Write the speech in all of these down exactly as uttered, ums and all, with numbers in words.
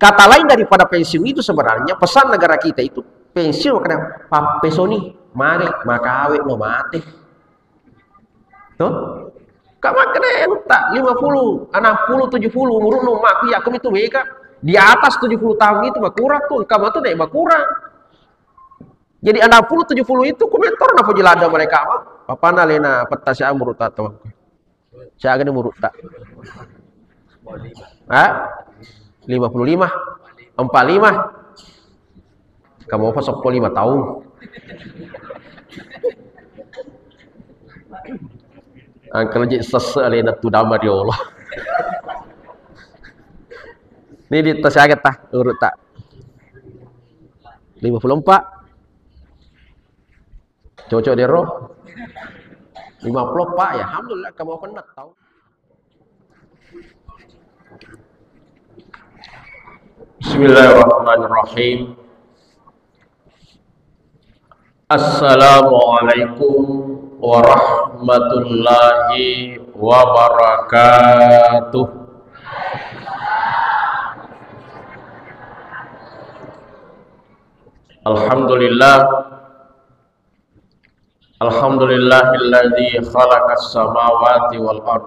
Kata lain daripada pensiun itu sebenarnya pesan negara kita itu, pensiun makanya pappesoni, mare, makawe, no mate. Tuh. Kak makkeda utta lima puluh, enam puluh, tujuh puluh umurnu, makku yakku itu mega di atas tujuh puluh tahun itu makurang tuh, engka matu deh makurang. Jadi enam puluh tujuh puluh itu kumentor na puji lada mereka mah. Papana lena petta sia umur ta tawang. Siaga ni umur ta? Ha? Lima puluh lima. Empat lima. Kamu apa sepuluh lima tahun? Angkel je sese alena tu dama di Allah. Ini di tas siaga ta? Urut ta? Lima puluh empat. Cocok dero. Lima puluh empat ya. Alhamdulillah kamu apa nak tahu? Bismillahirrahmanirrahim. Assalamualaikum warahmatullahi wabarakatuh. Alhamdulillah. Alhamdulillahilladzi khalaqas samawati wal ard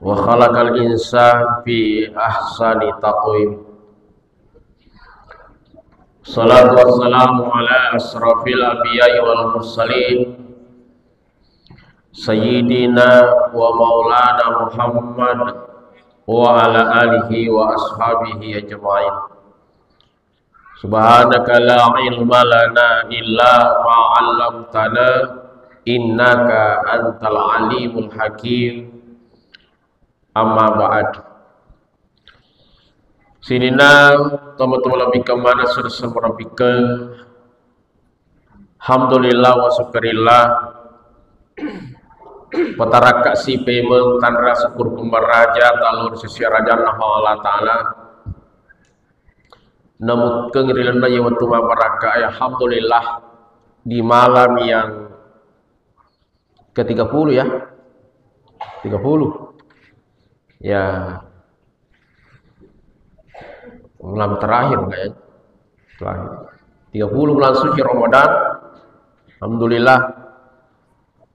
wa khalaqal insana fi ahsani taqwim. Salatu wassalamu ala asrafil anbiya'i wal mursalin, sayyidina wa maulana Muhammad wa ala alihi wa ashabihi ajma'in. Subhanaka la ilma lana illa ma 'allamtana, innaka antal alimul hakim. Amma ba'd. Sininna tomatoa marabbikeng maneng, sudessa marabbikeng. Alhamdulillah wa syukurillah. Patarakka si pemeng tanra syukur kumaraja talur sisi rajanna Allah Ta'ala. Namukkeng ri lalenna iye wettu mabarakka, alhamdulillah, di malam yang ketiga puluh ya. Tiga puluh. Ya. Malam terakhir kayaknya. Terakhir. Tiga puluh bulan suci Ramadan. Alhamdulillah.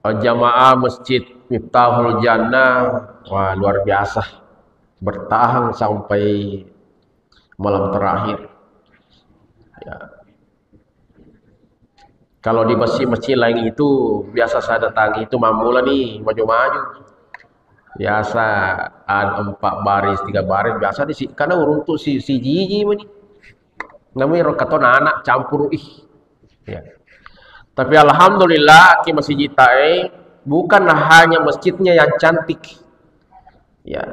Jamaah Masjid Miftahul Jannah, wah, luar biasa. Bertahan sampai malam terakhir. Ya. Kalau di masjid-masjid lain itu biasa saya datangi itu mammula nih maju-maju. Biasa ada empat baris, tiga baris, biasa di si-, karena uruntuk si, si jiji mani. Namanya rokaton anak campur ih. Ya. Tapi alhamdulillah ki masjid tae bukan hanya masjidnya yang cantik. Ya.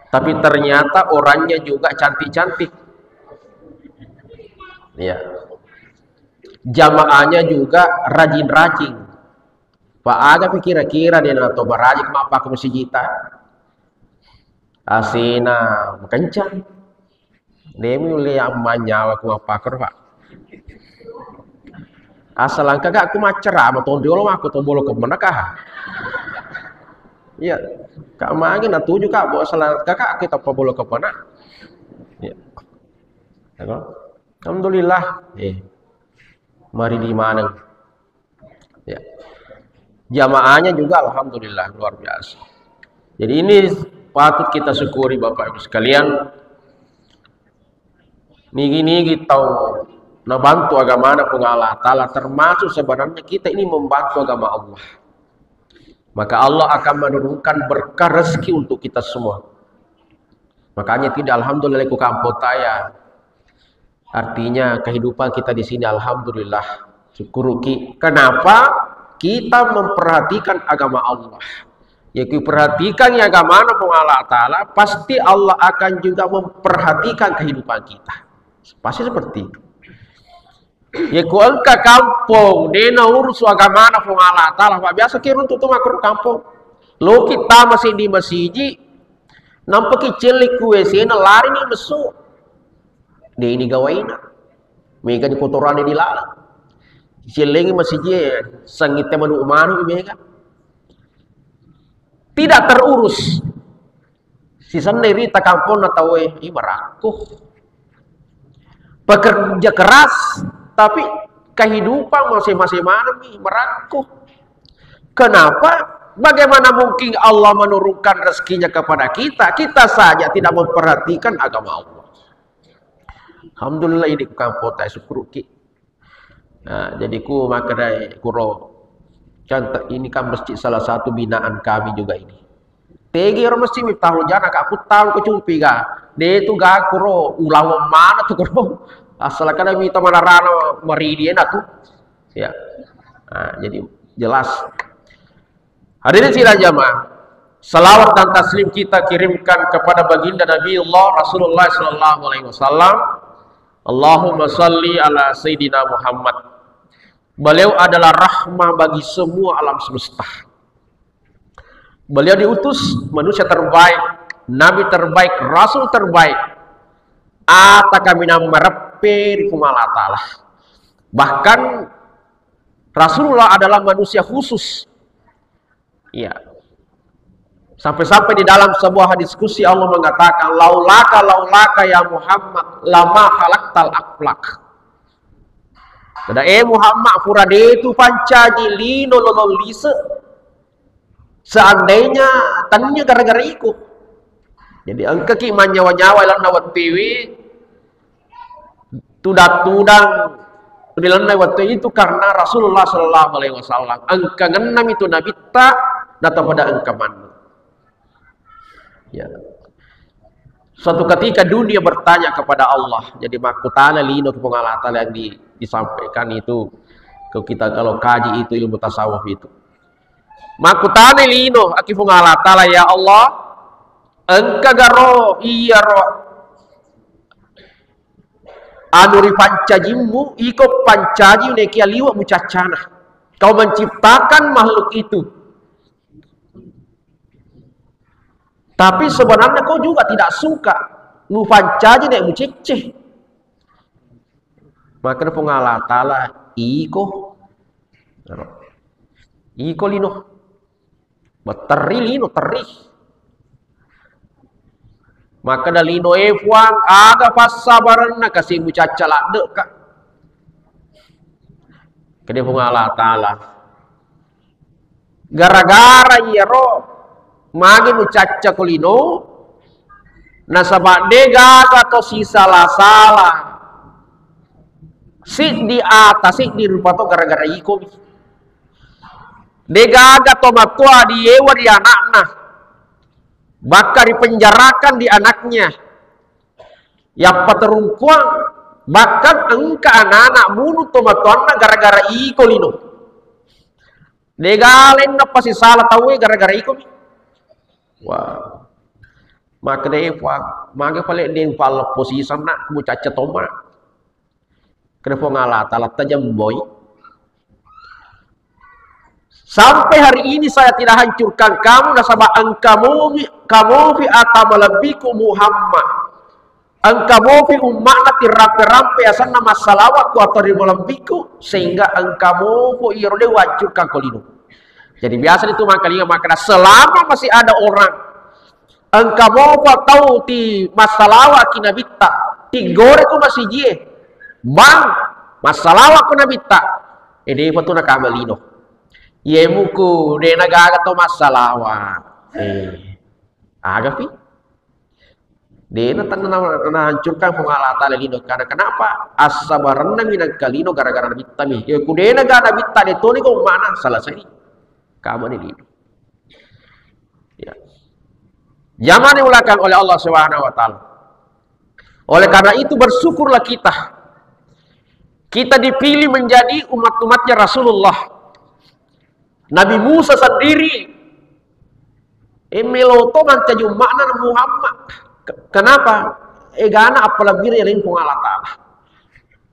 Tapi ternyata orangnya juga cantik-cantik. Ya. Jamaahnya juga rajin-rajin. Pak aga pikira-kira dia nato barajik mappakko masijita. Asina makencang. Demi ule ammanyawa ku mappakko, Pak. Asal engka gak ku maccerama tonriolo makko to bolo kemana kah? Iya. Kak magi natuju kak bo asal kakak kita pabolo kemana? Iya. Alhamdulillah. Eh. Mari di mana? Ya. Jamaahnya juga alhamdulillah luar biasa. Jadi ini patut kita syukuri Bapak Ibu sekalian. Nigi-nigi tau nabantu agamana Puang Allah Ta'ala, termasuk sebenarnya kita ini membantu agama Allah. Maka Allah akan menurunkan berkah rezeki untuk kita semua. Makanya tidak alhamdulillah ku kampota ya. Artinya kehidupan kita di sini alhamdulillah. Syukuruki. Kenapa? Kita memperhatikan agama Allah. Ya, kita perhatikan ya agama Puang Allah Ta'ala, pasti Allah akan juga memperhatikan kehidupan kita. Pasti seperti itu. Ya, ku engka kampong, dena urus agama Puang Allah Ta'ala, Pak. Biasa ki runtuk tu makro kampong. Loki tama sini masiji, nampa ki celik ku W C na lari ni mesu. De ini gawaina. Mega di kotoran di laleng. Celengi masiji, sangite manu-manu mega. Tidak terurus. Sisenna rita kamponna tauwe, ih, marakko. Pekerja keras, tapi kehidupan masing-masing maneng mi, marakko. Kenapa? Bagaimana mungkin Allah menurunkan rezekinya kepada kita? Kita saja tidak memperhatikan agama Allah. Alhamdulillah, idi ku kampota, syukuruki. Nah, jadi ku makkedai kuro, contoh ini kan masjid salah satu binaan kami juga ini. Tegi ro masjid Miftahul Jannah, ka ku tau ku cumpi ga. De tu ga kuro, ulaweng mana tu kuro. Asal kada mita manarana maridi enak tu. Ya. Nah, jadi jelas. Hadirin sidang jamaah, salawat dan taslim kita kirimkan kepada baginda Nabi Allah Rasulullah sallallahu alaihi wasallam. Allahumma salli ala Sayyidina Muhammad. Beliau adalah rahmah bagi semua alam semesta. Beliau diutus manusia terbaik, nabi terbaik, rasul terbaik. Ata kaminang mareppe ri Puang Allah Ta'ala. Bahkan Rasulullah adalah manusia khusus. Iya. Sampai-sampai di dalam sebuah hadis qudsi Allah mengatakan, "Laulaka, laulaka ya Muhammad, lama khalaqtal aflak." Kada, eh Muhammad, pura detu pancaji lino lolong lise. Seandainya tania gara-gara iko. Jadi engkaki manyawa-nyawa ilanna wettuwe, tudang-tudang ri lalenna wettu itu karena Rasulullah sallallahu alaihi wasallam. Engka ngennami tu nabitta, natapada engka maneng. Ya. Suatu ketika dunia bertanya kepada Allah. Jadi makkutana lino ki Puang Allah Ta'ala yang di-, disampaikan itu ke kita kalau kaji itu ilmu tasawuf itu. Makkutana lino ki Puang Allah Ta'ala, "Ya Allah, engka garo iyaro anu ripancajimmu, iko pancaji nekia liwe mucaccana. Kau menciptakan makhluk itu. Tapi sebenarnya kau juga tidak suka mupancaji nek mucecce." Maka Puang Allah Ta'ala, "Iko, iko lino." Batterri lino, terri. Makkeda lino, "Eh Puang, aga passabarenna kasi mucacca ladde'ka?" Kede Puang Allah Ta'ala, "Gara-gara iyaro magi mucacca ko lino, nasaba de gaga to sisala-sala siddi ata, siddi rupa to gara-gara ikomi." De gaga to matoa diyewa ri anakna, bakka ripenjarakan di anaknya. Yappaterungkuang, bahkan engka anak-anak bunuh to matoanna gara-gara iko lino. De gaga lenna pasisala tauwe gara-gara iko. Wah. Makkeda, "Eh Puang, magi pale de upalleppo sisenna, mucacca tomma." Kede Puang Allah Ta'ala, "Tajemboi. Sampai hari ini saya tidak hancurkan kamu, nasaba engka mofi, kamofi ata malebbiku Muhammad. Engka mofi umma'na tirampe-rampe asenna massalawakku atau ri malebbiku, sehingga engka mofo iyaro de wancurkan ko lino." Jadi biasa itu mangkalinga makkeda, selama masih ada orang engka mopa tau ti massalawaki nabitta, tiggoreko masijie, "Bang, massalawakko nabitta." Eh, depa tu nakama lino. Iye muku, de nagaga to massalawa. Eh, agapi? De na tanna na, nahancurkan Puang Allah Ta'ala lino. Karena kenapa? Assabarenna minangka lino gara-gara nabitta mi. Ya, ku de naga nabitta, de toni ko mana? Selesai. Kamani lino. Ya. Jamaah dimuliakan oleh Allah Subhanahu wa Ta'ala. Oleh karena itu, bersyukurlah kita. Kita dipilih menjadi umat-umatnya Rasulullah. Nabi Musa sendiri, eh, meloto mancaji umma'na Muhammad. Ke-, kenapa? Egana apalagi ri Puang Allah Ta'ala.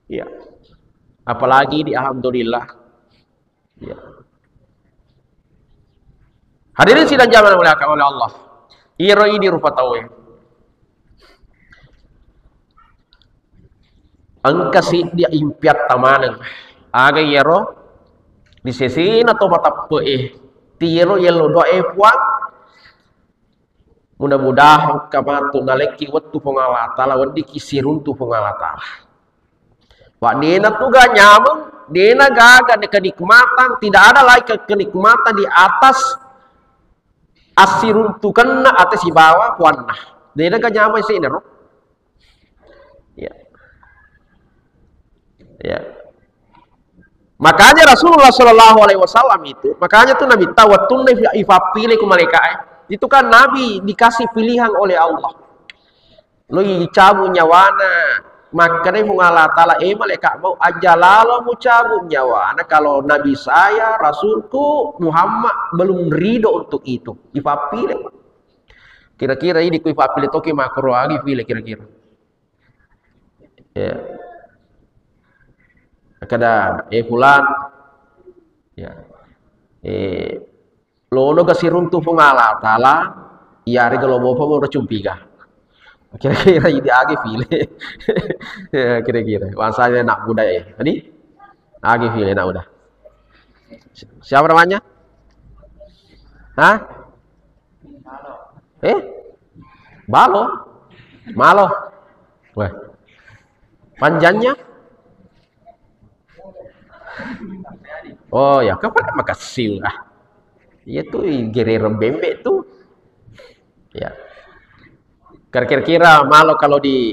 Ya. Apalagi di, alhamdulillah. Ya. Hadirin sidang jamaah dimuliakan oleh Allah. Iyaro idi rupa tauwe. Engka siddi impiatta maneng. Aga iyaro? Di sesena to mateppe'e. Tiro yello doa, eh Puang. Mudah-mudahan kamattu nalekki wettu Puang Allah Ta'ala, weddikki siruntu Puang Allah Ta'ala. Wa dena tuga nyameng, dena gaga de kenikmatan, tidak ada lagi ke-, kenikmatan di atas assiruntukenna ate sibawa puanna. Dena ga nyameng sini ro. Ya. Ya. Makanya Rasulullah Shallallahu Alaihi Wasallam itu, makanya tuh Nabi tahu wettunna ifa-, ifappile ku malaikae. Itu kan Nabi dikasih pilihan oleh Allah. Lo icabu nyawana, makkedai Puang Allah Ta'ala, "Eh, malaikat mau, aja lalo mucabu nyawana kalau Nabi saya, Rasulku Muhammad belum ridho untuk itu." Ifappile, Pak. Kira-kira ini ku ifappile toki makro agi pile kira-kira. Ya. Kada, eh, fulan. Ya. Eh, lono ga siruntu Puang Allah Ta'ala, iyarega lo mopa mo cumpiga. Kira-kira ini agi pile. Ya, kira-kira. Bangsanya nak muda, eh. Tadi? Agi pile nak muda. Si-, siapa namanya? Hah? Eh? Balo? Malo? Weh. Panjangnya? Oh ya, kapan makasih ah. Iya tuh, gerero bembe tuh. Ya. Kira-kira Malo kalau di,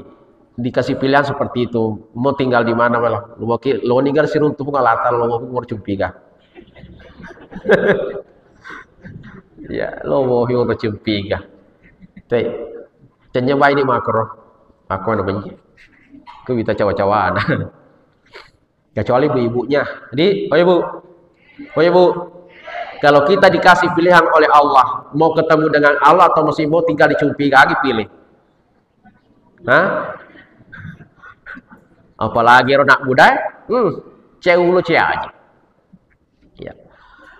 dikasih pilihan seperti itu, mau tinggal di mana Malo? Lo mau ki-, lo ninggal siruntu Puang Allah Ta'ala, lo mau ki-, mau cumpiga. Ya, lo mau ki-, mau cumpiga. Tei, cennya bayi di makro. Aku mana benci. Aku kita cawa-cawa. Kecuali ibu-ibunya. Jadi, oh ibu, oh ibu, kalau kita dikasih pilihan oleh Allah, mau ketemu dengan Allah atau masih mau tinggal di cumpiga, agi pilih. Hah? Apalagi ro nak muda, hmm, cewek ulu cewek aja. Ya.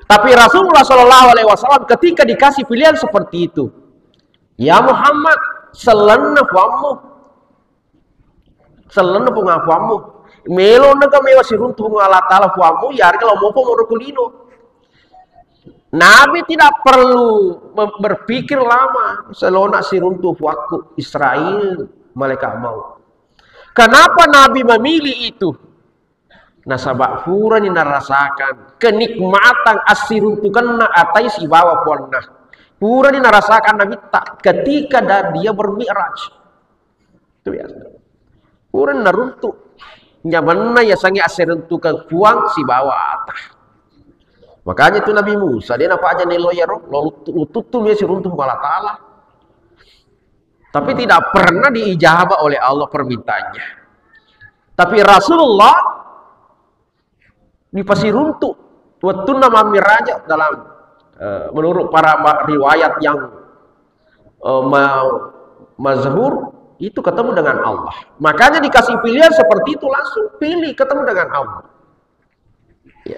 Tapi Rasulullah Shallallahu Alaihi Wasallam ketika dikasih pilihan seperti itu, ya Muhammad, selenna puammu, selenna Puang puammu. Melo naga mewa siruntu Puang Allah Ta'ala puammu, yarega lo mopo moro kulino. Nabi tidak perlu mem-, berpikir lama, selona siruntu puakku Israel, malaikat maut. Kenapa Nabi memilih itu? Nasaba purani narasakan kenikmatan assiruntukenna atai sibawa puanna. Purani narasakan Nabitta ketika da-, dia bermi'raj. Itu biasa. Purani naruntu. Nyamanna yasengnge assiruntukeng puang sibawa ata. Makanya itu Nabi Musa, dia napaja nelo iyaro, lo luttu-, lututtu mi siruntu Puang Allah Ta'ala. Tapi tidak pernah diijabah oleh Allah permintaannya. Tapi Rasulullah dipasiruntu wettunna mammiraja dalam, eh, menurut para ma-, riwayat yang, eh, ma-, mazhur, itu ketemu dengan Allah. Makanya dikasih pilihan seperti itu, langsung pilih ketemu dengan Allah. Ya.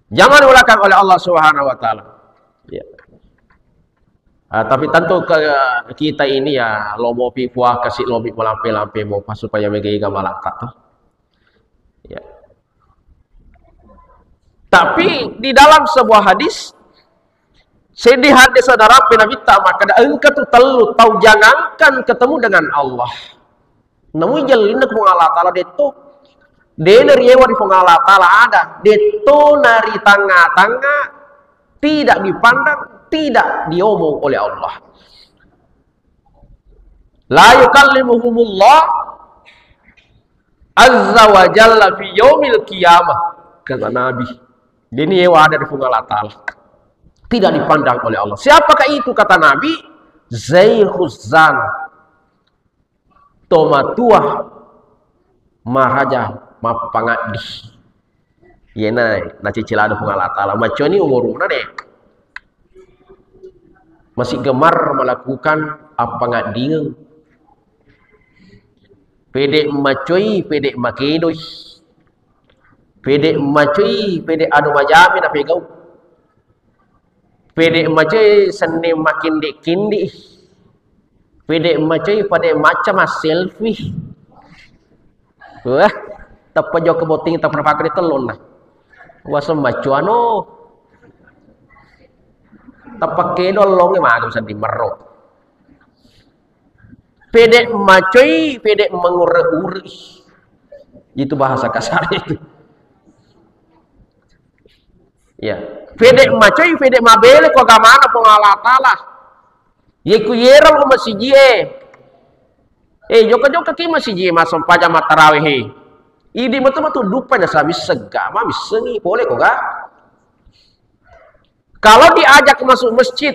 Jangan diulakan oleh Allah Subhanahu wa Ta'ala. Ya. Ah, tapi tentu ke kita ini ya, lo mopi puaka si, lo mopi melampe-lampe mopa supaya mega iga malakka tuh. Ya. Tapi di dalam sebuah hadis, sedih hadis saudara Nabi ta, maka engka tu tellu tau jangankan ketemu dengan Allah. Namu ijellinna Puang Allah Ta'ala detto. Dena riewa ri Puang Allah Ta'ala ada. Detto nari tangnga-tangnga, tidak dipandang, tidak diomong oleh Allah. La yukallimuhumullah azza wa jalla fi yaumil qiyamah. Kata Nabi. Dena riewa ada ri Puang Allah Ta'ala. Tidak dipandang oleh Allah. Siapakah itu? Kata Nabi, Zaikhuzan. Tomatoa maraja mappangaddi. Iyena nacicilado Puang Allah Ta'ala. Macconi umuruna de. Masih gemar melakukan appangaddingeng. Pede macoi, pede makedoi. Pede macoi, pede anu majami napegau. Pede macai senne makindi-kindi. Pede macai pada macam selfie. Wah, teppa jauh keboting, teppa pakai di telon nah. Wasa macuano. Tapakkedo ellongnge maga sedding merro. Pede macoi, pede mengure-ure. Itu bahasa kasar itu. Ya. Pede macoi, pede mabele ko agamana Puang Allah Taala. Ye ku yero lo masiji e. Eh, jokka-jokka ki masiji e, massempajang mattarawe he. Idi matu-matu dupa na sami segga, ma missengi pole ko ga. Kalau diajak masuk masjid,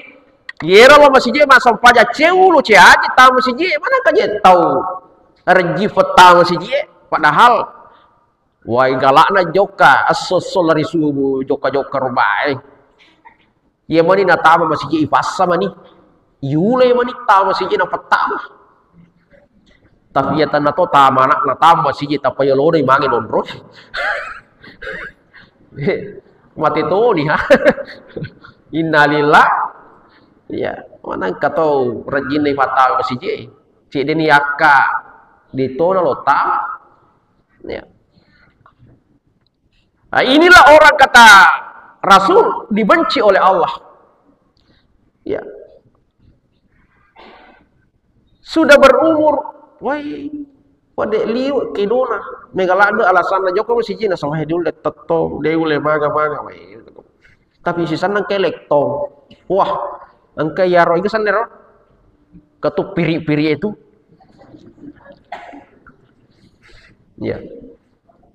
yero lo masiji e massempajang cewulo ceaji tau masiji e, mana kaje tau rejji fetta masiji e, padahal wai galakna jokka, esso-esso lari subuh, jokka-jokka robae. Iya mani natama masiji ipassa mani. Yulai mani tama masiji napattama. Tapi iya tanna to tama anak natama masiji tappa yolodoi mange nonro. Mate toni ha. Innalillah. Iya, manangka to rejjinna ipattama masiji. Cedde ni akka ditona lo tama. Ya. Nah, inilah orang kata Rasul dibenci oleh Allah. Ya. Sudah berumur, wai, pada liu kedona. Mega ladde alasanna jokka masiji na sawah diulle tettong, de ulle maga-maga, wai. Tapi sisanna engka lettong. Wah, engka yaro iga sanne ro. Ketuk piri-piri itu. Ya.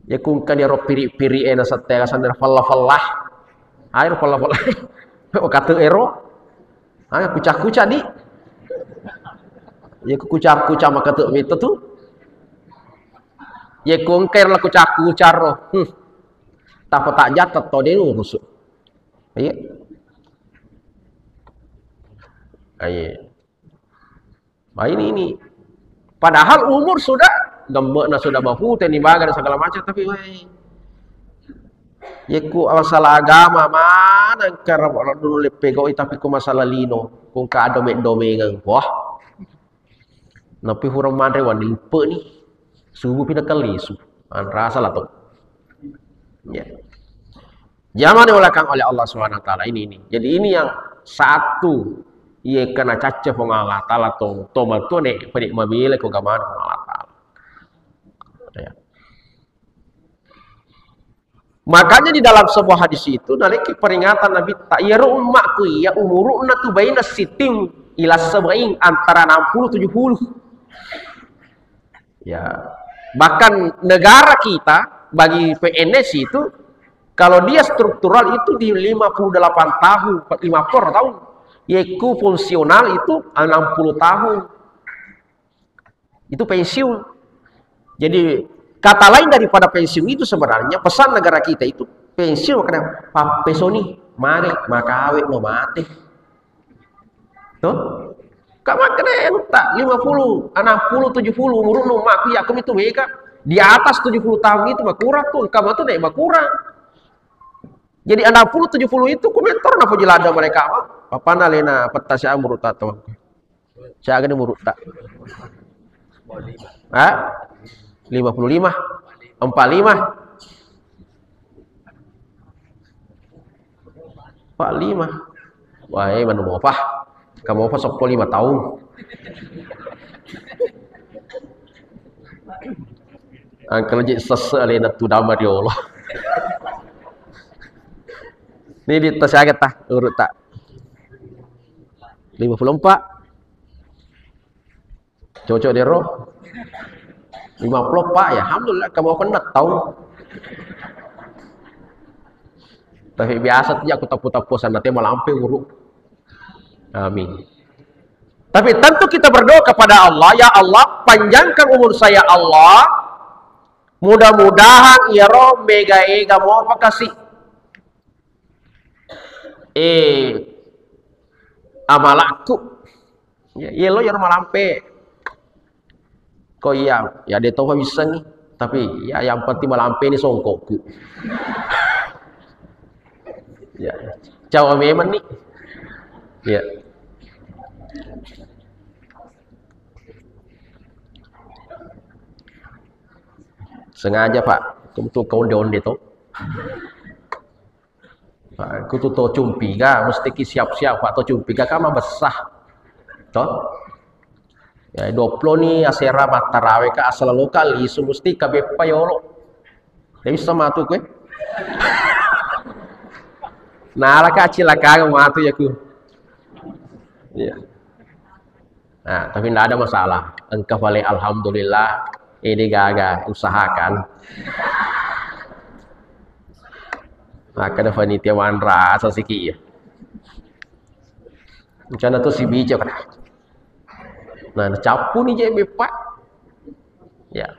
Ya ku engka ero piri-piri e nasette asenna fella-fella. Aero fella-fella. Makate ero. Ah, kuca-kuca di. Ya ku kuca-kuca makate mito tu. Ya ku engka ero kuca-kuca ro. Hmm. Tapa tak jatah to de urus. Iya. Aye. Nah, ini, ini. Padahal umur sudah, gemme'na sudah mapute, nibaga dan segala macam, tapi weh. Yekku masalah agama, mana engka dulu leppegoi, tapi ku masalah lino, ku engka dome-domengeng. Wah. Napi hurang manre wani lupa ni. Subuh pindah kali su. Anrasa lah tu. Ya. Jangan diolahkan oleh Allah Subhanahu wa Ta'ala ini, ini. Jadi ini yang satu, iya kena caca Puang Allah Ta'ala to, to matu ne, pada mabila ko gamana Puang Allah Ta'ala. Ya. Makanya di dalam sebuah hadis itu, naliki peringatan Nabi, tak iya ummakku iya umuruna tu baina sitin ila sabain, antara enam puluh tujuh puluh. Ya. Bahkan negara kita bagi P N S itu, kalau dia struktural itu di lima puluh delapan tahun, lima puluh tahun. Yaitu fungsional itu enam puluh tahun. Itu pensiun. Jadi kata lain daripada pensiun itu sebenarnya pesan negara kita itu pensiun makanya pappesoni mare makawe no mate. Tuh. Kak makkeda anu tak lima puluh, enam puluh, tujuh puluh umurnu makku ya aku itu mega di atas tujuh puluh tahun itu makurang tuh, engka matu deh makurang. Jadi enam puluh tujuh puluh itu komentar na puji lada mereka apa? Apa na lena petta si amru tak tahu. Siaga ni murutta? Ha? Lima puluh lima? Empat lima? Empat lima? Wah, eh, mana mau apa? Kamu apa sepuluh lima tahun? Angkel je sese alena tu dama di Allah. Ini di tas siaga ta? Urut ta? Lima puluh empat. Cocok dero. Lima puluh empat ya, alhamdulillah, kamu kena tahu. Tapi biasa tuh aku tapu-tapu sana teh malampe urut. Amin. Tapi tentu kita berdoa kepada Allah, "Ya Allah, panjangkan umur saya, Allah. Mudah-mudahan iyaro mega-ega mau apa kasih." Eh, amalakku. Ya, iya lo, iyaro malampe. Ko iya, ya de topa wissengi. Tapi ya yang penting malampe ni songkokku. Ya, cawa memang ni. Ya. Sengaja, Pak. Kamu tuh kau onde-onde tuh. Kutu to cumpiga, mesti ki siap-siap, Pak, to cumpiga kan mabessa. To? Ya, dua puluh ni asera mattarawe ka, asal lokal isu mesti ka beppa yolo. Tapi sama tu kue. Nah, laka cilaka matu ya ku. Iya. Nah, tapi ndak ada masalah. Engka pale alhamdulillah, ini gaga usahakan. Maka ada panitia manra asal siki ya. Rencana tu si bijo kan. Nah, cappu ni je beppa. Ya.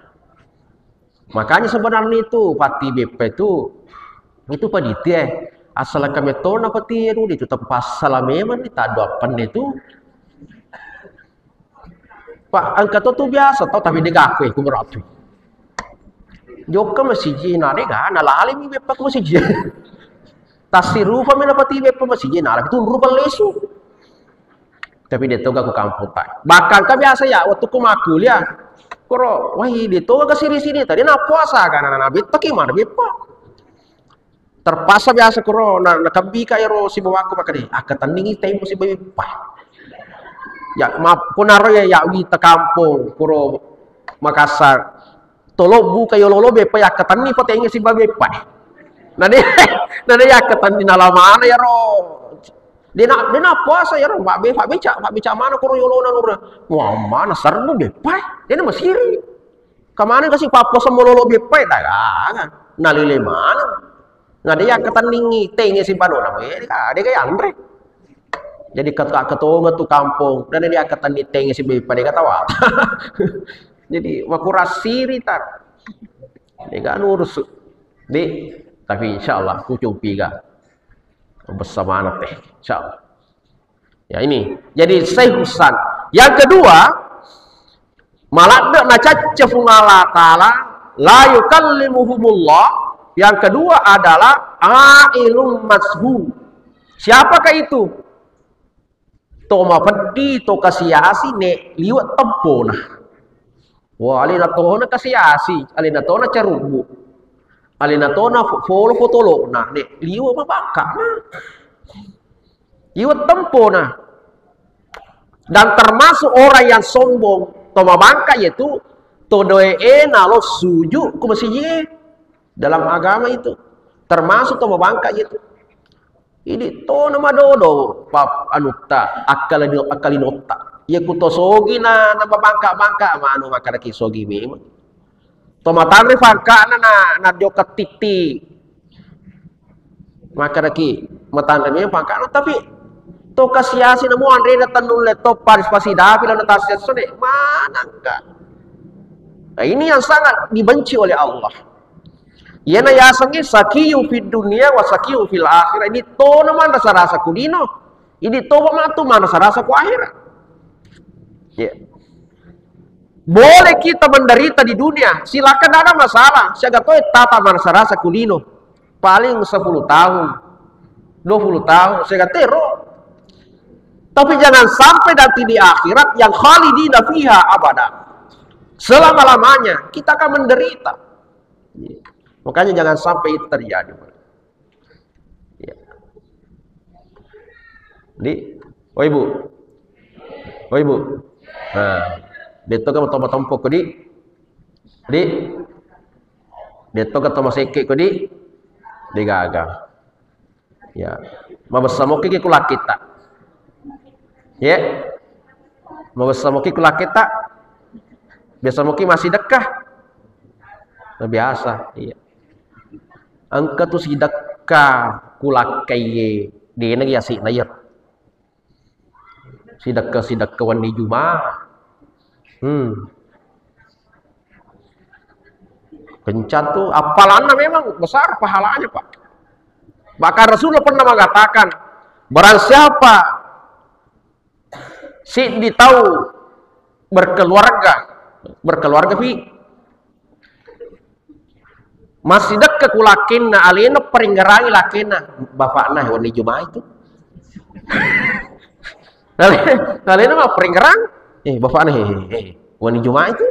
Makanya sebenarnya itu pati beppa itu itu panitia. Asal kami tona pati itu itu terpaksa lah memang ni tadu apa ni itu. Pak, engka to tu biasa to, tapi de' gaga ku merapi. Jokka masiji na de' ga, na lalimi beppa ku masiji. Tasirupa mi na pati beppa masiji, na lagi tunru pallesu. Tapi de' to ga ku kampung, Pak. Bahkan ka biasa ya, waktu ku makkuliah, koro, wah, de' to ga siri-siri, tadi na puasa kan, na, na, na, betta ki mana beppa. Terpaksa biasa kuro na, nakabbi ka ero sibawaku makkeda, "Akkatenningi temmu sibawa beppa." Ya, ma-, kunaro ya, ya wita kampong kuro Makassar. Tolo buka yololo beppa, ya akkatenni patengnge sibawa beppa. Na de, na de ya akkatenni nalamana yaro. De na, de na puasa yaro, Pak Be, Pak Beca, Pak Beca mana kuro yolona nurna. Wah, mana serbu beppa. De na masiri. Kamaneng kasi papposa mololo beppae dagang. Nalile maneng. Na de yakkatenningi tenge simpanona, eh, de ka, de ka yanre. Jadi kat-, ketonga tu kampong, dan de yakkatenni tenge si beppa de ka tawata. Jadi makurasiri tar. De ka nurusu. Di, tapi insyaallah kucumpiga. Bersamana teh, insyaallah. Ya, ini. Jadi, Syekh Hasan. Yang kedua, maladde nacacca Puang Allah Ta'ala, la yukallimuhumullah. Yang kedua adalah ailun mashu. Siapakah itu? To mapeddi, to kasiasi, ne liwe' tempona. Wah, alena tona kasiasi, alena tona carubbu, alena tona fo-, folo fotolokna, ne liwe' mabangkana. Liwe' tempona. Dan termasuk orang yang sombong, to mabangka yaitu to doe e nalo suju ku masiji e. Dalam agama itu termasuk to mabangka yaitu. Idi tona madodo pa-, anutta, akkalino-, akkalinotta. Iya ku to sogi na, na mabangka-bangka, manu makkedaki sogi memang. To matanre pangkana na, na jokka titti. Makkedaki matanre memang pangkana, tapi to kasiasi na mo anrena tennulle to paris pasidapi lana tassesso de, manangka. Nah, ini yang sangat dibenci oleh Allah. Iyana yasengnge sakiyu fid dunya wa sakiyu fil akhirah. Ini tona manrasa-rasa ku lino. Ini toba matu manrasa-rasa ku akhirat. Ya. Boleh kita menderita di dunia, silakan, tidak ada masalah. Siaga toe tata manrasa-rasa ku lino. Paling sepuluh tahun, dua puluh tahun, siaga tero. Tapi jangan sampai nanti di akhirat yang khalidina fiha abada. Selama-lamanya kita akan menderita. Makanya jangan sampai itu terjadi. Ya. Di, oh Ibu. Oh Ibu. Nah, de to ka matompo-tompo ko di. Di. De to ka to masekke ko di. De gaga. Ya. Mabessa moki ki kulakitta. Ya. Mabessa moki kulakitta. Biasa moki massidekka. Nah, biasa, iya. Engka tu sidekka kulakkaie, dena gi asikna iya. Sidekka-sidekka wenni Juma. Hmm. Kencang tu, appalanna memang besar pahalanya, Pak. Bahkan Rasulullah pernah mengatakan, barang siapa siddi tau berkeluarga, berkeluarga pi. Massidekka ku lakkenna, alena paringngerangi lakkenna, bapakna wenni Juma itu. Alena, alena mapparingngerang, eh, bapakna, eh, eh, eh, wenni Juma itu.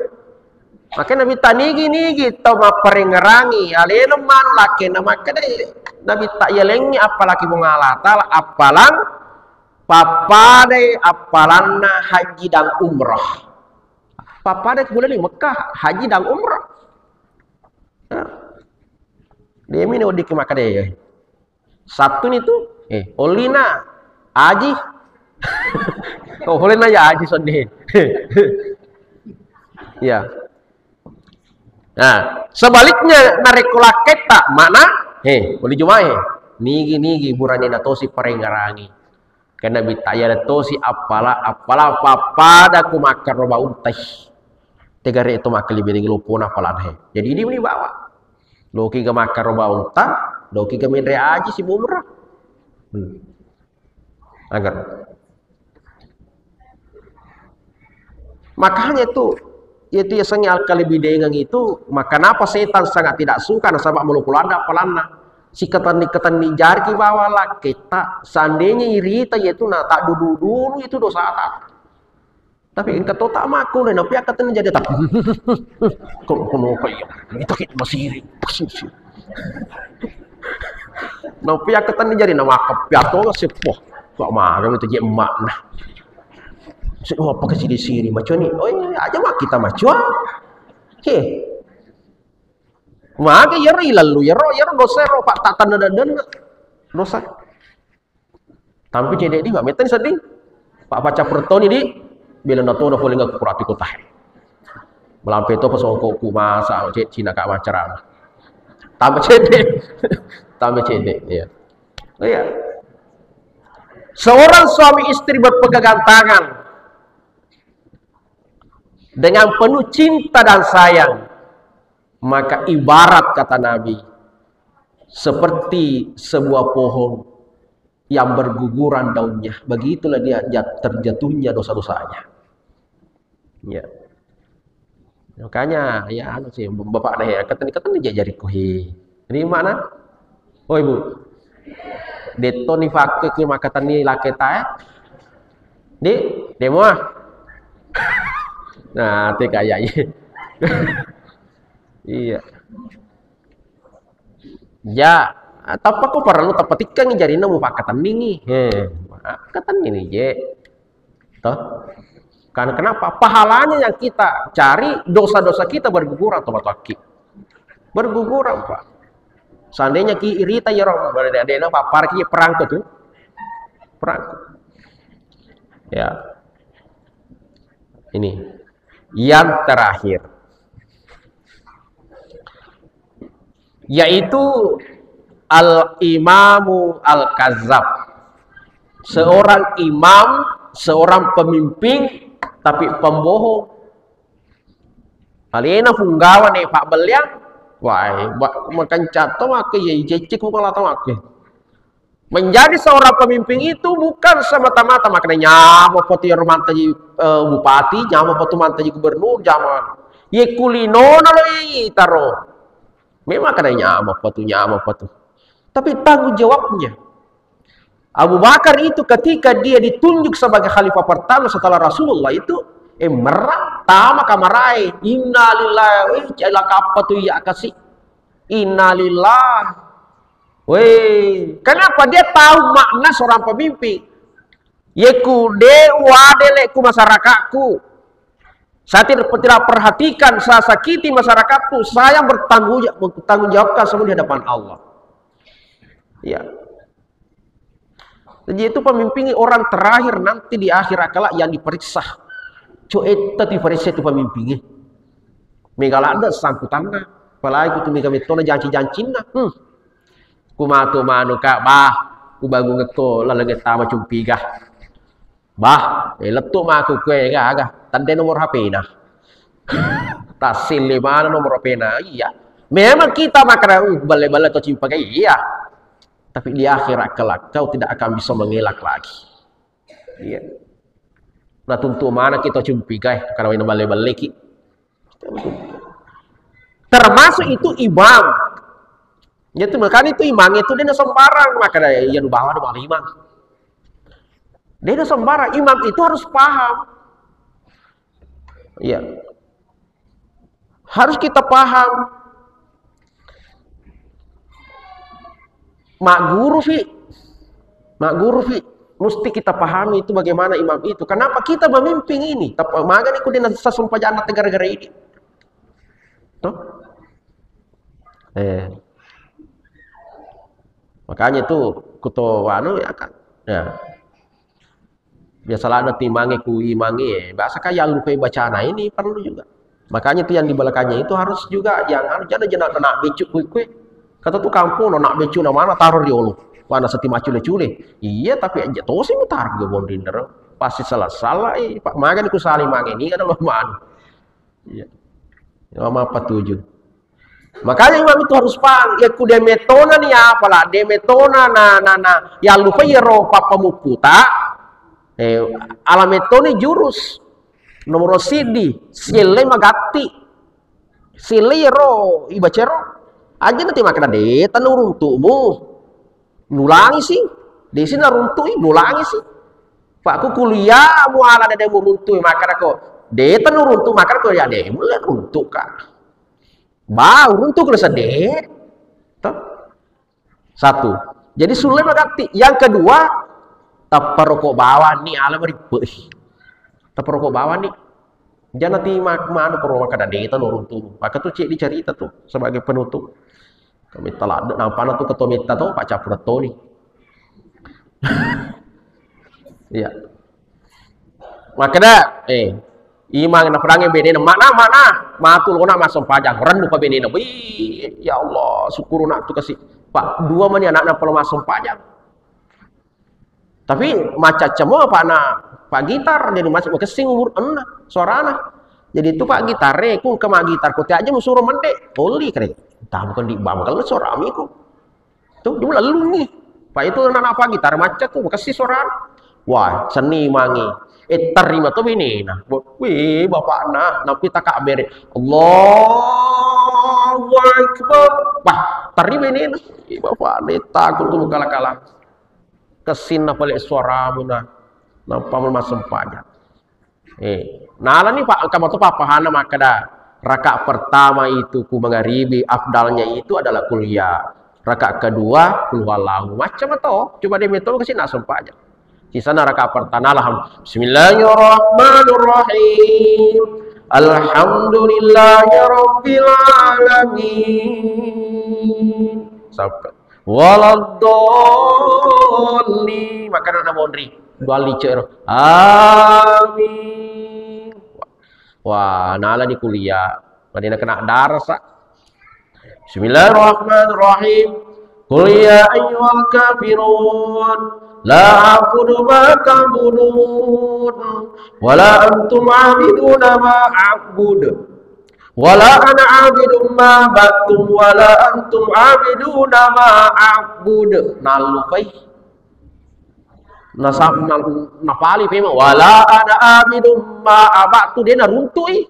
Makanya Nabitta nigi-nigi tau mapparengngerangi alena manu lakkenna, makkeda Nabitta, yalengngi appalaki Puang Allah Ta'ala, appalang pappadai appalanna haji dan umrah. Pappadai ku bulan ni Mekah, haji dan umrah. Ya. Dia mini odiki makkeda. Sabtu ni tu, eh, ollina aji. Oh, ollina ya aji seddi. Ya. Nah, sebaliknya narekko lakketta, makna, eh, oli Jumae, nigi-nigi burane natosi parengngerangi. Karena Nabitta yala tosi appala, appala pappada ku makkaro bauntai. Tegare to makkelibini lopona appalana he. Jadi ini meni bawa. Loki ga makkaro baunta, loki ga menre aji si umrah. Hmm. Agar. Makanya itu, itu yasengnge akkalebidengeng itu, maka kenapa setan sangat tidak suka nasaba melo-melo ada appalanna. Siketenni-ketenni jari ki bawa lakketta, seandainya irita yaitu na tak dulu-dulu itu dosa tak. Tapi engka to tak makku le, napi akkatenni jadi tak. Kalau kono kaya, itu kita masiri. Napi akkatenni jadi nama kapiato seppo. Kok magang itu je emak nah. Sedua apa ke siri-siri macam ni. Oh iya, aja mak kita macam. He. Maka yero ilalu, yero, yero dosa, yero pak tak tanda dan dosa. Tampi cedde di, mettani seddi. Pak paca pertoni di, bila natona pole ngakku kurati kota. Melampe to pasongko ku masa, cek Cina kak macarama. Tambah cedde. Tambah cedde, ya. Oh, iya. Seorang suami istri berpegangan tangan dengan penuh cinta dan sayang, maka ibarat kata Nabi, seperti sebuah pohon yang berguguran daunnya, begitulah dia jat-, terjatuhnya dosa-dosanya. Ya. Makanya, ya, anu sih, bapak deh, ya, kata, kata dia jadi kuhi. Ini mana? Oh, Ibu. Detto ni pakai ke maka tani laki tae. Di, demo ah. Nah, te kayak iya. Iya. Ya, tappa ko parellu tappa tikkangi jarina mupakkatenningi. He, makkatenni ni je. Toh? Karena kenapa? Pahalanya yang kita cari, dosa-dosa kita berguguran, toh, batu aki. Berguguran, Pak. Seandainya ki irita ya, Rob, berarti ada yang apa? Parkir perangko tuh. Perangko. Ya. Ini. Yang terakhir. Yaitu al-imamu al-kazzab. Seorang imam, seorang pemimpin, tapi pembohong. Alena punggawa ne pabbelliang, wah, ba-, makancato makke, ya, ijecek muka lata makke. Menjadi seorang pemimpin itu bukan semata-mata makanya nyameng patu iyaro mantaji, eh, bupati, nyameng patu mantaji gubernur, nyameng. Ye kulinona lo itaro. Memang kada nyameng patu, nyameng patu. Tapi tanggung jawabnya. Abu Bakar itu ketika dia ditunjuk sebagai khalifah pertama setelah Rasulullah itu, eh, merang, tama kamarae. Innalillahi, eh, celaka apa tu iya kasi. Innalillah. Weh, kenapa dia tahu makna seorang pemimpin? Yeku de uadele ku masyarakatku. Saya tidak, tidak perhatikan, saya sakiti masyarakatku, saya bertanggung jawab, bertanggung jawabkan semua di hadapan Allah. Ya. Jadi itu pemimpin orang terakhir nanti di akhir akala yang diperiksa. Coetta diperiksa itu pemimpin. Mega ladde sangkutanna. Apalagi itu mega metona janci-jancinna. Hmm. Ku matu manuka, bah, ku bangung ekko laleng tama cumpiga. Bah, eh, lettu maku kue gaga, tadde nomor H P-na. Tassille mana nomor H P-na? Iya. Memang kita makana, uh, belle-belle to cumpiga, iya. Tapi di akhirat kelak kau tidak akan bisa mengelak lagi. Iya. Nah, tuntu mana kita cumpiga, karena belle-belle ki. Termasuk itu imam. Jadi makanya itu imam itu dia sembarang, makanya yang bawa ada imam. Dia sembarang, imam itu harus paham. Iya. Harus kita paham. Magguru fi, magguru fi. Mesti kita pahami itu bagaimana imam itu. Kenapa kita memimpin ini? Tapa magani ku dena sasempajang gara-gara ini. Tuh. Eh. Makanya itu kuto anu ya kan. Ya. Biasa lada timangi ku imangi, eh. Biasa kayak lupa bacana ini perlu juga. Makanya itu yang di belakangnya itu harus juga yang anu, jangan, jangan nak becuk kui kui. Kata tuh kampung nak becuk na mana taruh di ulu. Wana seti macule-cule. Iya, tapi aja tosi mutar gue bonding dero. Pasti salah-salah, eh, Pak. Magani ku saling mangi ini ada lo mana. Iya. Ya, apa tujuh. Makanya imam itu harus paham, ya ku demetona nih apa lah, demetona na na na ya lupa ya ro papa muputa, eh, alametoni jurus nomor sidi, sielle magatti, sielle ya ro ibacero, aja nanti makna de tanu runtumu, nulangi si, desi naruntui, nulangi si. Pak ku kuliah muala dede muruntui, makna ko de tanu runtu, makna ko ya de mulle runtu ka. Bau runtu kalau sedih. Toh? Satu. Jadi sulle magatti. Yang kedua, tappa rokok bawang ni alam ripe. Tappa rokok bawang ni. Jangan nanti ma-, manu perlu makan data lo runtu. Maka tuh cek dicerita tuh sebagai penutup. Kami telah nampana tuh ketua minta tuh Pak Capura Tony. Iya. Makkeda, eh, imang naperangnge benena, "Mana, mana?" Matu lona massempajang, rennu pa benena. Wih, ya Allah, syukur nak tu kasi. Pak, dua mani anakna pala massempajang. Tapi macacca mo apa na Pak Gitar, jadi masih makessing umur enna suarana. Jadi itu Pak Gitar, eh, ku engka ma gitar, ko te aja musuro mende, oli kare. Tahu kan di bawah kalau suara amiku. Tuh, dulu lalu nih. Pak itu anak apa gitar macet tuh, kasih suara. Wah, seni mangi. Eh, terima tuh ini. Nah, wih, bapakna, nampi tak kabere. Allahu Akbar. Wah, terima ini. Ih, bapakna takut tuh kala-kala. Kesin apa lek suaramu nah. Nampa masem pajak. Eh, nalani Pak, engka matu pappahanna makkeda, rakaat pertama itu ku mangaribi, afdalnya itu adalah kuliah. Rakaat kedua, kul huwallahu. Macam to, coba deh metode ke sini langsung Pak aja. Di sana rakaat pertama, alham-, Bismillahirrahmanirrahim. Alhamdulillahirabbil alamin. Sampai Waladdallin. Makana na monri. Dua lice ro. Amin. Wah, nala di kuliah. Madina kena darasa. Bismillahirrahmanirrahim. Qul ya ayyuhal kafirun. La a'budu ma ta'budun. Wala antum 'abiduna ma a'bud. Wala ana 'abidum ma ba'tum wala antum 'abiduna ma a'bud. Nallupai. Nasa-, na-, napali pema. Wala ana 'abidum ma aba'tu, de naruntui.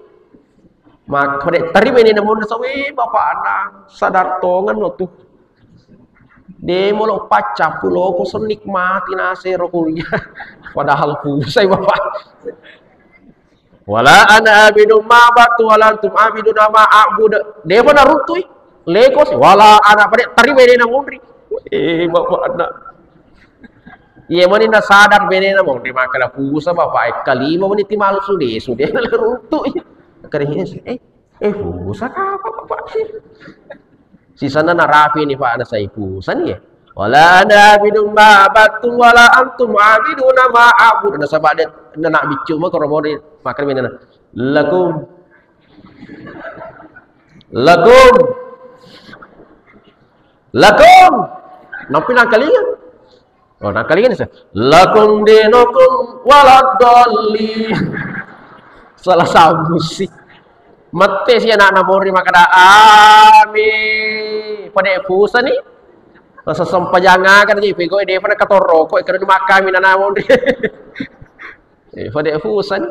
Maka de teri bene namun sawi bapakna sadar tongen no tu. De molo paccapu loko senikmati nasero kuliah. Padahal pusai bapak. Wala ana abidum ma batu wala antum abiduna ma a'bud. Depa naruntui. Leko si wala ana pada terima ini na munri. Eh, bapak anak. Iya mani na sadar bene na munri makala pusa bapak e kalima mani ti malu sude sude na runtui. Kare ini si, eh, eh, pusa ka apa bapak si? Sisana narapi ni Pak, nasai pusa ni ya. Wala ana abidum ma abattum wala antum abiduna ma a'bud. Nasaba de na nak biccu ma koro mode makar minana. Lakum. Lakum. Lakum. Nampi nangkalinga. Oh, nangkalinga ni sa. Lakum dinukum waladdallin. Salah sambung si. Mette si anak-anak mori makada amin. Pada pusa ni. Rasa sempajang akan ji pego de pada katoroko kena makami nana mori. Eh, pada pusa ni.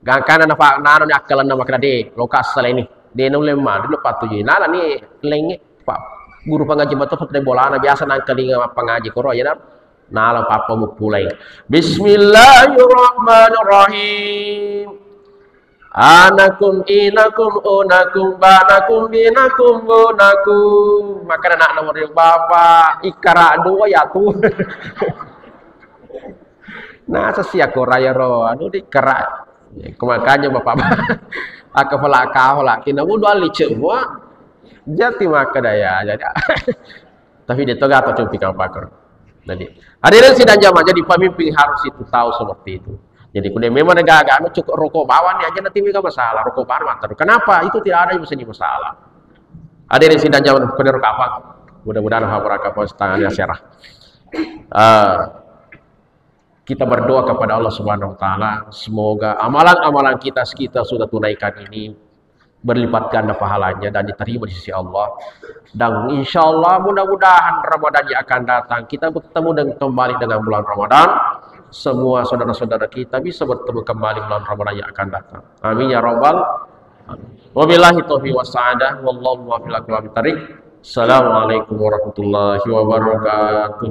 Gangkana na pa nano ni akkalenna makada de lokasala ini. De nulle madu lo patuju nala ni lenge. Pak guru pangaji matu patu bolana biasa nangkalinga mappangaji koro ya. Nala papa mupulai. Bismillahirrahmanirrahim. Anakum, inakum, unakum, banakum, binakum, bunakum. Makana anak nomor yang bapak, ikara dua ya tuh. Nah, sesi aku raya ro, anu di kera. Ko makanya bapak, aku pala kau lah, kina wudu ali cek buah. Jati maka daya, jadi. Tapi dia toga atau cumpi kau pakar. Jadi, hadirin sidang jamaah, jadi pemimpin harus itu tahu seperti itu. Jadi, kuda memang negara anu cukup rokok bawah nih aja nanti mereka masalah, rokok baru terus. Kenapa? Itu tidak ada yang bisa jadi masalah. Hadirin sidang jamaah, kuda rokok apa? Mudah-mudahan apa rokok apa tangannya serah. Eh, kita berdoa kepada Allah Subhanahu wa Ta'ala, semoga amalan-amalan kita, kita sudah tunaikan ini berlipat ganda pahalanya dan diterima di sisi Allah. Dan insya Allah, mudah-mudahan Ramadan yang akan datang kita bertemu dengan, kembali dengan bulan Ramadan. Semua saudara-saudara kita bisa bertemu kembali bulan Ramadan yang akan datang. Amin ya rabbal alamin. Wabillahi taufiq was sa'adah. Wallahu muwaffiq ila aqwamit thariq. Assalamualaikum warahmatullahi wabarakatuh.